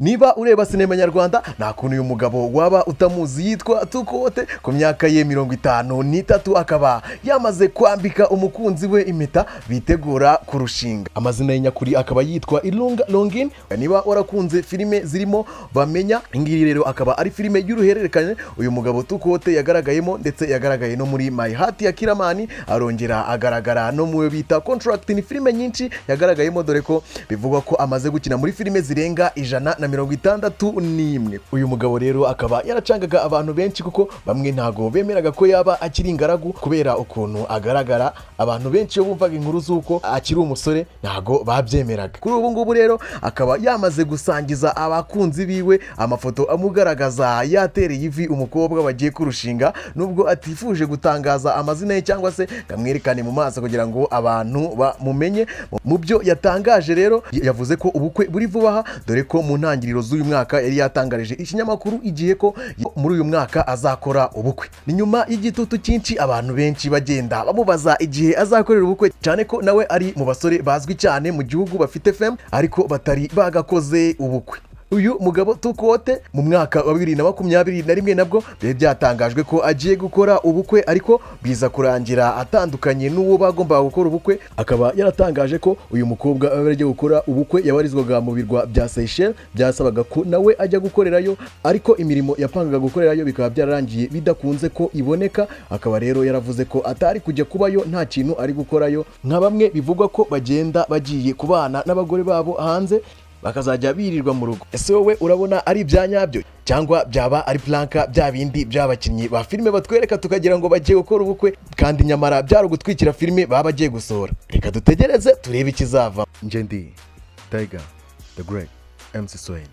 Niba ureba sinema nyarwanda, nta kuntu uyu mugabo waba utamuzi. Yitwa Tukote. Ku myaka ye 53 akaba yamaze kwambika umukunzi we impeta, bitegura kurushinga. Amazina ye nyakuri akaba yitwa Ilunga Longin. Niba warakunze filime zirimo Bamenya, ingiri rero akaba ari filime y'uruhererekane uyu mugabo Tukote yagaragayemo, ndetse yagaragaye no muri My Heart ya Kiramani, arongera agaragara no mu yo bita Contract. Ni filime nyinshi yagaragayemo, dore ko bivugwa ko amaze gukina muri filime zirenga 161. Uyu mugabo rero akaba yaracangaga abantu benshi, kuko bamwe ntago bemeraga ko yaba akiri ingaragu kubera ukuntu agaragara. Abantu benshi iyo bumvaga inkuru z'uko akiri umusore ntago babyemeraga. Kuri ubu ngubu rero akaba yamaze gusangiza abakunzi biwe amafoto amugaragaza yatereye ivi umukobwa bagiye kurushinga, nubwo atifuje gutangaza amazina ye cyangwa se ngo amwerekane mu maso kugira ngo abantu bamumenye. Mu byo yatangaje rero, yavuze ko ubukwe buri vuba aha, dore ko mu ntangiriro z'uyu mwaka yari yatangarije ikinyamakuru Igihe ko muri uyu mwaka azakora ubukwe. Ni nyuma y'igitutu cyinshi, abantu benshi bagenda bamubaza igihe azakorera ubukwe, cyane ko nawe ari mu basore bazwi cyane mu gihugu bafite fame ariko batari bagakoze ubukwe. Uyu mugabo Tukote, mu mwaka wa 2021 nabwo byari byatangajwe ko agiye gukora ubukwe, ariko biza kurangira atandukanye n'uwo bagombaga gukora ubukwe. Akaba yaratangaje ko uyu mukobwa aba agiye gukora ubukwe yabarizwaga mu birwa bya Seychelles, byasabaga ko nawe ajya gukorerayo, ariko imirimo yapangaga gukorerayo bikaba byararangiye bidakunze ko iboneka. Akaba rero yaravuze ko atari kujya kubayo nta kintu ari gukorayo, nka bamwe bivugwa ko bagenda bagiye kubana n'abagore babo hanze, bakazajya birirwa mu rugo. Ese wowe urabona ari ibya nyabyo cyangwa byaba ari prank, bya bindi by'abakinnyi ba filime batwereka tukagira ngo bagiye gukora ubukwe, kandi nyamara byari ugutwikira filime baba bagiye gusohora? Reka dutegereze turebe ikizava. Njye ndi Tiger the Great MC Swain.